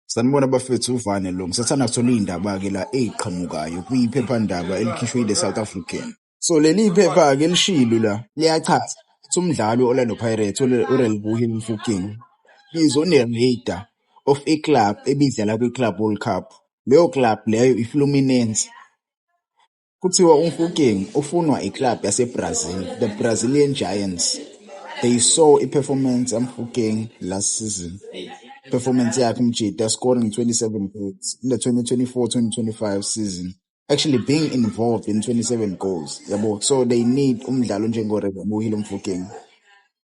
Sanibona bafethu, uvane lo. Ngisathanda kuthola iy'ndaba-ke la ey'qhamukayo kwiphephandaba elikhishwe i-The South African. So leli phepha-ke lishilo la, liyachaza ukuthi umdlali we-Orlando Pirates uRelebohile Mofokeng is on the radar of a club ebidlala kwi-Club World Cup. Leyo club leyo i-Fluminense. Kuthiwa uMofokeng ufunwa i-club yase-Brazil, the Brazilian Giants. They saw i-performance yaMofokeng last season. Performance yakhe umjita scoring 27 goals in the 2024-2025 season. Actually being involved in 27 goals. Yabo. So they need umdlalo njengoRelebohile Mofokeng.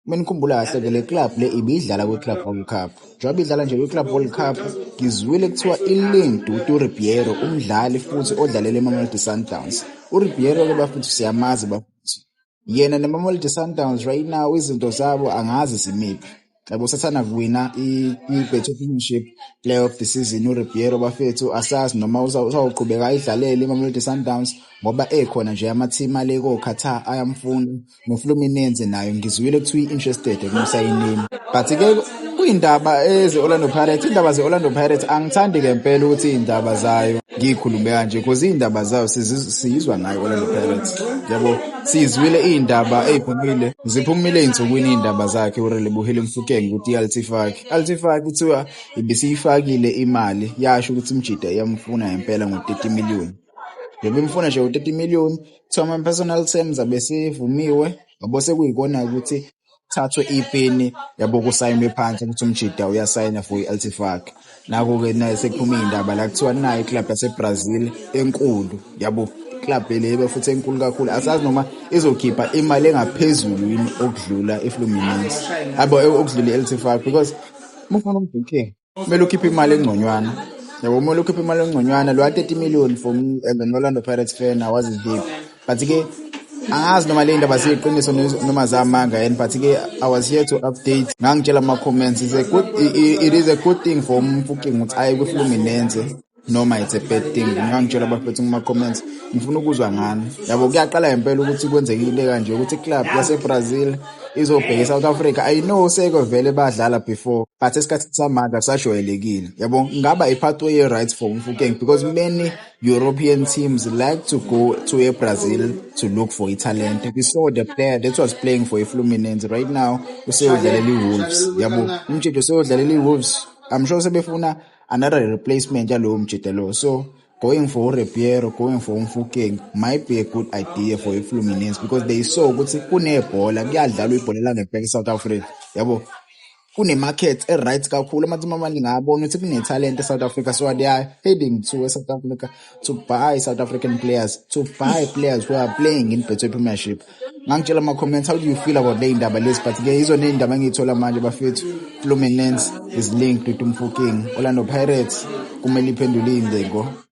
Uma nikhumbula kahle-ke, le club le ibidlala kwi-Club World Cup. Njengoba idlala nje kwi-Club World Cup, ngizwile kuthiwa i-linked with uRibeiro, umdlali futhi odlalela iMamelodi Sundowns. URibeiro-ke bafethu siyamazi bafethu. Yena neMamelodi Sundowns right now izinto zabo angazi zimiphi. Yabo, sathanda kuwina i-Betway Premiership Player of the Season uRibeiro bafethu, asazi noma usawuqhubeka ayidlalele iMamelodi Sundowns ngoba ekhona nje ama-team ale ko-Qatar ayamfuna, noFluminense nayo ngizwile kuthiwa i-interested ekumsayinini. But-ke kuyindaba eze-Orlando Pirates, indaba ze-Orlando Pirates angithandi ngempela ukuthi iy'ndaba zayo ngiyikhulume kanje because iy'ndaba zayo siyizwa ngayo Orlando Pirates. Yabo, sizwile iy'ndaba ey'phumile, ziphumile ey'nsukwini iy'ndaba zakhe uRelebohile Mofokeng ukuthi i-Al-Ettifaq. I-Al-Ettifaq kuthiwa ibisiyifakile imali, yasho ukuthi umjida iyamfuna ngempela ngo-30 million. Njengoba imfuna nje ngo-30 million, kuthiwa ama-personal terms abesevumiwe, yabo, sekuyikona ukuthi kuthathwe ipeni, yabo, kusayinwe phansi ukuthi umjida uyasayina for i-Al-Ettifaq. Nakho-ke naye sekuphuma iy'ndaba la kuthiwa nayo i-club yase-Brazil enkulu, yabo, club le futhi enkulu kakhulu, asazi noma izokhipha imali engaphezulu yini okudlula i-Fluminense, yabo, okudlula i-Al-Ettifaq, because uma ufuna uMofokeng kumele ukhiphe imali engconywana, yabo, kumele ukhiphe imali engconywana. Lo 30 million, for me as an Orlando Pirates fan, I wasn't happy, but ke angazi noma le ndaba ziyiqiniso noma zamanga yini, but ke I was here to update. Ngangitshela ama comments, it is a good thing for uMofokeng ukuthi aye kwiFluminense noma it's a bad thing? Ngangitshela abafethu kuma comments, ngifuna ukuzwa ngani, yabo. Kuyaqala ngempela ukuthi kwenzekile kanje ukuthi iclub yase-Brazil izobheka e-South Africa. I know seke vele badlala before, but esikhathini samanje akusajwayelekile, yabo. Ngaba i-pathway right for uMofokeng because many European teams like to go to e-Brazil to look for i-talent. We saw the player that was playing for iFluminense, right now useyodlalela i-Wolves, yabo. Umjida useyodlalela i-Wolves. I'm sure sebefuna another replacement yalowo mjida lo, so going for Ribeiro, going for uMofokeng might be a good idea for iFluminense because they saw ukuthi kunebhola, kuyadlalwa ibhola langempela eSouth Africa, yabo, kune-market e-right kakhulu. Ama-team amaningi ayabona ukuthi kune-talent e-South Africa, so they are heading to e-South Africa to buy South African players, to buy players who are playing in Betway Premiership. Ngangitshela ama-comments, how do you feel about le ndaba lezi? But ke izona iy'ndaba engiyithola manje bafethu. Fluminense is linked with uMofokeng. Orlando Pirates kumele iphendule iy'ndlengo.